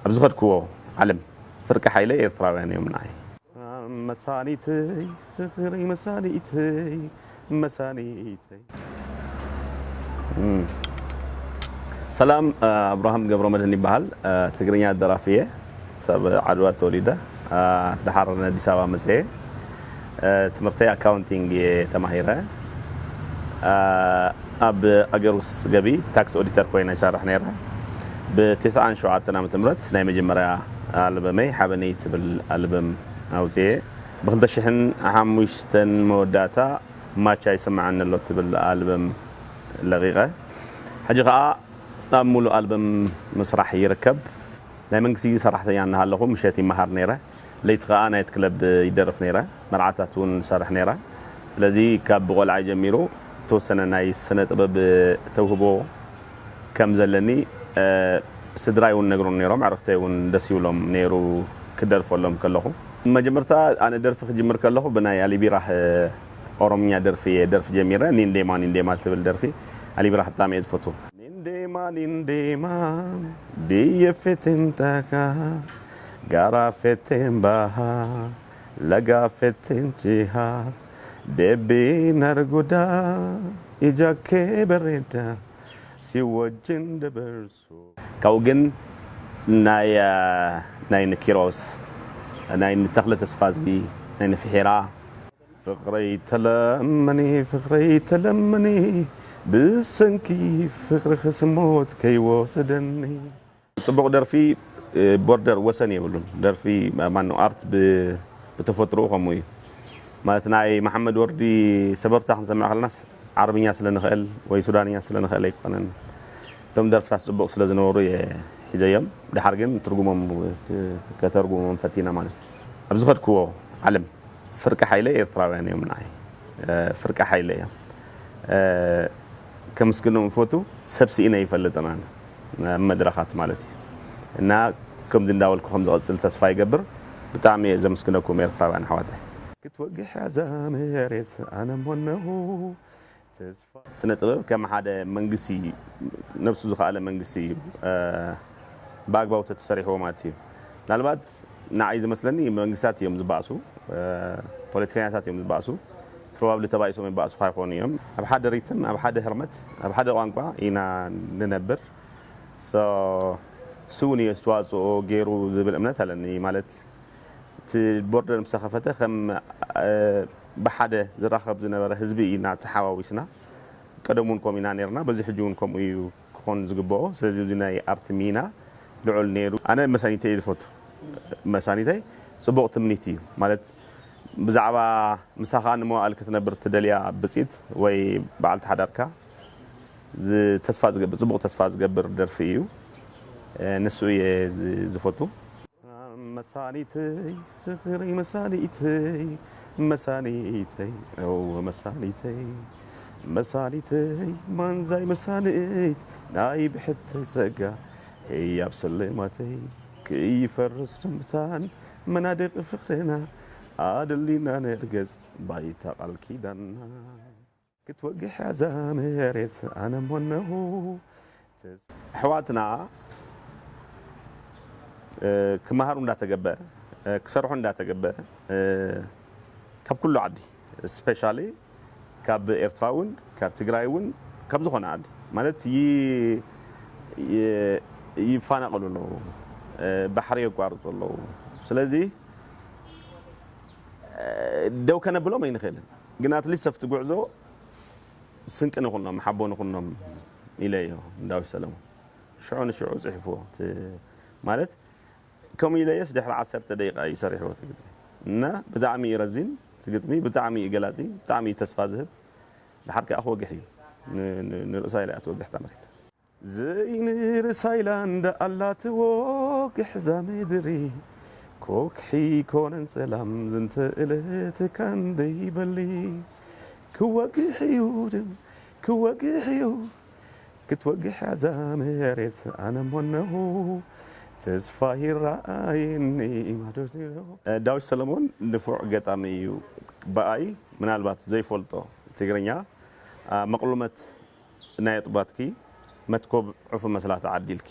ኣብ ዝኸድክዎ ዓለም ፍርቂ ሓይለይ ኤርትራውያን እዮም ንዓይ። መሳኒተይ ፍቕሪ መሳኒተይ መሳኒተይ። እም። ሰላም፣ እ፣ ኣብርሃም ገብረመድህን ይበሃል። እ፣ ትግርኛ ደራፊ እየ። ሰብ ዓድዋ ተወሊደ፣ እ፣ ደሓር ንኣዲስ ኣበባ መፅየ። እ፣ ትምህርተይ ኣካውንቲንግ እየ ተማሂረ። እ፣ ኣብ ኣገር ውስጥ ገቢ ታክስ ኦዲተር ኮይነ ይሰርሕ ነይረ። ብ ተስዓን ሸውዓተን ዓመተ ምህረት ናይ መጀመርያ ኣልበመይ ሓበነይ ትብል ኣልበም ኣውፅየ። ብ ክልተ ሽሕን ሓሙሽተን መወዳእታ ማቻ ይስምዓኒ ኣሎ ትብል ኣልበም ለቒቐ። ሕጂ ኸኣ ኣብ ሙሉእ ኣልበም ምስራሕ ይርከብ። ናይ መንግስቲ ሰራሕተኛ እናሃለኹ ምሸት ይመሃር ነይረ። ለይቲ ኸኣ ናይት ክለብ ይደርፍ ነይረ። መርዓታት እውን እሰርሕ ነይረ። ስለዚ ካብ ብቆልዓይ ጀሚሩ እተወሰነ ናይ ስነ ጥበብ ተውህቦ ከም ዘለኒ፣ እ፣ ስድራይ እውን ነግሮም ነይሮም። ኣዕርኽተይ እውን ደስ ይብሎም ነይሩ ክደርፈሎም ከለኹ። መጀመርታ ኣነ ደርፊ ክጅምር ከለኹ ብናይ ኣሊ ቢራህ ኦሮምኛ ደርፊ እየ ደርፊ ጀሚረ። ኒንዴማ ኒንዴማ ትብል ደርፊ ኣሊ ቢራህ ብጣዕሚ እየ ዝፈቱ። ኒንዴማ ኒንዴማ ብየ ፌቴንታካ ጋራ ፌቴን ባሃ ለጋ ፌቴን ቺሃ ደቤ ናርጎዳ ኢጃኬ በሬዳ ሲወጅን ደበርሱ። ካብኡ ግን ናይ፣ እ፣ ናይ ንኪሮስ፣ ናይ ንተኽለ ተስፋዝጊ፣ ናይ ንፍሒራ። ፍቕረይ ተለምኒ፣ ፍቕረይ ተለምኒ፣ ብሰንኪ ፍቕርኺ ስሞት ከይወስደኒ። ጽቡቕ ደርፊ፣ እ፣ ቦርደር ወሰን የብሉን። ደርፊ፣ ማነው፣ ኣርት ብ-፣ ብተፈጥሮኡ ከምኡ እዩ። ማለት ናይ መሓመድ ወርዲ ሰበርታ ክንሰምዕ ከለናስ ዓረብኛ ስለ ንኽእል ወይ ሱዳንኛ ስለ ንኽእል ኣይኮነን። እቶም ደርፍታት ጽቡቕ ስለ ዝነበሩ እየ ሒዘዮም። ደሓር ግን ትርጉሞም ክ-፣ ከተርጉሞም ፈቲና ማለት እዩ። ኣብ ዝኸድክዎ ዓለም ፍርቂ ሓይለይ ኤርትራውያን እዮም ንዓይ። እ፣ ፍርቂ ሓይለይ እዮም። እ፣ ከምስግኖም እፈቱ፣ ሰብ ስኢነ ይፈልጥን ኣነ፣ ኣብ መድረኻት ማለት እዩ። እና ከምዚ እንዳበልኩ ከም ዝቐጽል ተስፋ ይገብር። ብጣዕሚ እየ ዘመስግነኩም ኤርትራውያን ኣሕዋተይ። ክትወግሕ እያ እዛ መሬት ኣነ እሞ እነሆ ተስፋ። ስነ ጥበብ ከም ሓደ መንግስቲ፣ ነብሱ ዝኸኣለ መንግስቲ እዩ፣ እ፣ ብኣግባቡ ተተሰሪሕዎ ማለት እዩ። ምናልባት ንዓይ ዝመስለኒ መንግስታት እዮም ዝበኣሱ፣ እ፣ ፖለቲከኛታት እዮም ዝበኣሱ። ፕሮባብሊ ተባኢሶም ይበኣሱ ካይኾኑ እዮም። ኣብ ሓደ ሪትም፣ ኣብ ሓደ ህርመት፣ ኣብ ሓደ ቋንቋ ኢና ንነብር። ሶ፣ እሱ እውን እዩ ኣስተዋፅኦ ገይሩ ዝብል እምነት ኣለኒ። ማለት እቲ ቦርደር ምስ ተኸፈተ ከም፣ እ፣ ብሓደ ዝራኸብ ዝነበረ ህዝቢ ኢና ተሓዋዊስና። ቀደም እውን ከምኡ ኢና ነይርና። በዚ ሕጂ እውን ከምኡ እዩ ክኾን ዝግብኦ። ስለዚ እዚ ናይ ኣርት ሚና ልዑል ነይሩ። ኣነ መሳኒተይ እየ ዝፈቱ። መሳኒተይ ጽቡቕ ትምኒት እዩ። ማለት ብዛዕባ ምሳኻ ንመዋእል ክትነብር ትደልያ ብጺት ወይ በዓልቲ ሓዳርካ ዝ-፣ ተስፋ ዝገብር፣ ጽቡቕ ተስፋ ዝገብር ደርፊ እዩ። እ፣ ንሱ እየ ዝ-፣ ዝፈቱ። መሳኒተይ ፍቕረይ መሳኒተይ መሳኒተይ እወ መሳኒተይ መሳኒተይ ማንዛይ መሳኒት ናይ ብሕተይ ጸጋ ህያብ ስልማተይ ከይፈርስ ትምታን መናድቕ ፍቕርና ኣደሊና ንርገጽ ባይታ ቃል ኪዳንና። ክትወግሕ እያ እዛ መሬት ኣነ እሞ እነሆ። ኣሕዋትና፣ እ፣ ክመሃሩ እንዳተገበ፣ እ፣ ክሰርሑ እንዳተገበ፣ እ፣ ካብ ኩሉ ዓዲ፣ ስፔሻሊ ካብ ኤርትራ እውን፣ ካብ ትግራይ እውን፣ ካብ ዝኾነ ዓዲ ማለት ይ-፣ ይ-፣ ይፈናቐሉ ኣለዉ፣ እ፣ ባሕሪ የቋርፁ ኣለዉ። ስለዚ፣ እ፣ ደው ከነብሎም ኣይንኽእልን። ግን ኣትሊስት ኣብቲ ጉዕዞ ስንቂ ንኹኖም፣ ሓቦ ንኹኖም ኢለ እዮ ንዳዊት ሰለሙን። ሽዑ ንሽዑ ጽሒፍዎ። እቲ፣ ማለት፣ ከምኡ ኢለየስ ድሕሪ ዓሰርተ ደቂቃ እዩ ሰሪሕዎ እቲ ግጥሚ። እና ብጣዕሚ እዩ ረዚን እቲ ግጥሚ፣ ብጣዕሚ እዩ ገላጺ፣ ብጣዕሚ እዩ ተስፋ ዝህብ። ድሓር ከኣ ክወግሕ እዩ። ን-፣ ን-፣ ንርእሳ ኢላ እያ ትወግሕ እታ መሬት። ዘይንርእሳ ኢላ እንዳ ኣላ ትወግሕ እዛ ምድሪ፣ ኮክሒ ኮነን ጸላም ዝንተ እለት ካንደይ በሊ። ክወግሕ እዩ ድም ክወግሕ እዩ፣ ክትወግሕ እያ እዛ መሬት ኣነ እሞ እነሆ፣ ተስፋ ይረኣየኒ ማዶዚኖ። ዳዊት ሰለሞን ንፉዕ ገጣሚ እዩ። ብኣይ ምናልባት ዘይፈልጦ ትግርኛ፣ ኣ፣ መቕሎመት ናይ ኣጥባትኪ መትኮብ ዕፉ መስላ ተዓዲልኪ።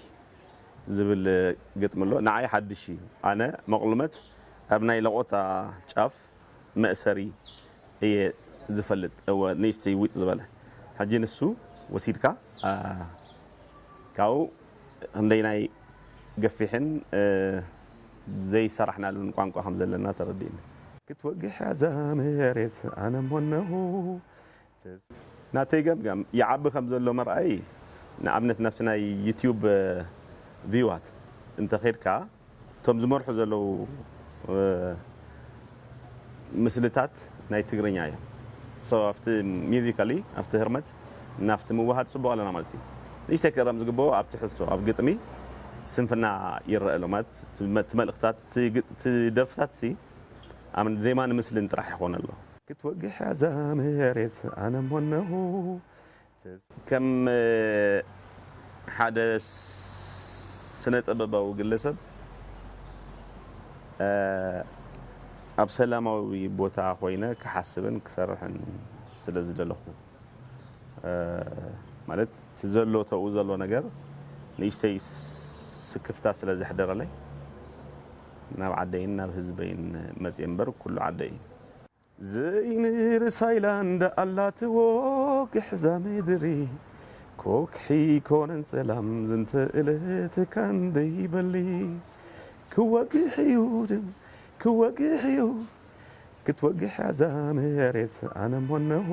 ዝብል ግጥሚ ኣሎ። ንዓይ ሓድሽ እዩ። ኣነ መቕሉመት ኣብ ናይ ለቖታ ጫፍ መእሰሪ እየ ዝፈልጥ። እወ፣ ንእሽተይ ዊጥ ዝበለ። ሕጂ ንሱ ወሲድካ፣ አ፣ ካብኡ ክንደይናይ ገፊሕን፣ እ፣ ዘይሰራሕናሉን ቋንቋ ከም ዘለና ተረዲእኒ። ክትወግሕ እያ እዛ መሬት ኣነ እሞ እነሆ። ናተይ ገምጋም ይዓቢ ከም ዘሎ መርኣይ፣ ንኣብነት ናብቲ ናይ ዩትዩብ፣ እ፣ ቪዋት እንተኸድካ፣ እቶም ዝመርሑ ዘለዉ፣ እ፣ ምስልታት ናይ ትግርኛ እዮም። So ኣብቲ ሚዚካሊ፣ ኣብቲ ህርመት፣ ናብቲ ምውሃድ ጽቡቕ ኣለና ማለት እዩ። ንእሽተይ ክእረም ዝግብኦ ኣብ ትሕዝቶ፣ ኣብ ግጥሚ ስንፍና ይረአ ኣሎ ማለት እቲ መ-፣ እቲ መልእኽታት፣ እቲ ግ-፣ እቲ ደርፍታት ሲ ኣብ ዜማን ምስልን ጥራሕ ይኾን ኣሎ። ክትወግሕ እያ እዛ መሬት ኣነ እሞ እነሆ። ከም ሓደ ስነ ጥበባዊ ግለሰብ፣ እ፣ ኣብ ሰላማዊ ቦታ ኮይነ ክሓስብን ክሰርሕን ስለ ዝደለኹ፣ እ፣ ማለት እቲ ዘሎ ተኡ ዘሎ ነገር ንእሽተይ ስክፍታ ስለ ዘሕደረለይ ናብ ዓደይን ናብ ህዝበይን መጽየ እምበር ኩሉ ዓደይ ዘይንርስ ኣይላንድ ኣላት ወግሕ እዛ ምድሪ ኮክሒ ኮነን ሰላም ዝንተ እለት ካንደይ በሊ ክወግሕ እዩ ድም ክወግሕ እዩ ክትወግሕ እያ እዛ መሬት ኣነ እሞ እነሆ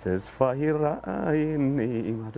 ተስፋ ይረኣየኒ ማዶ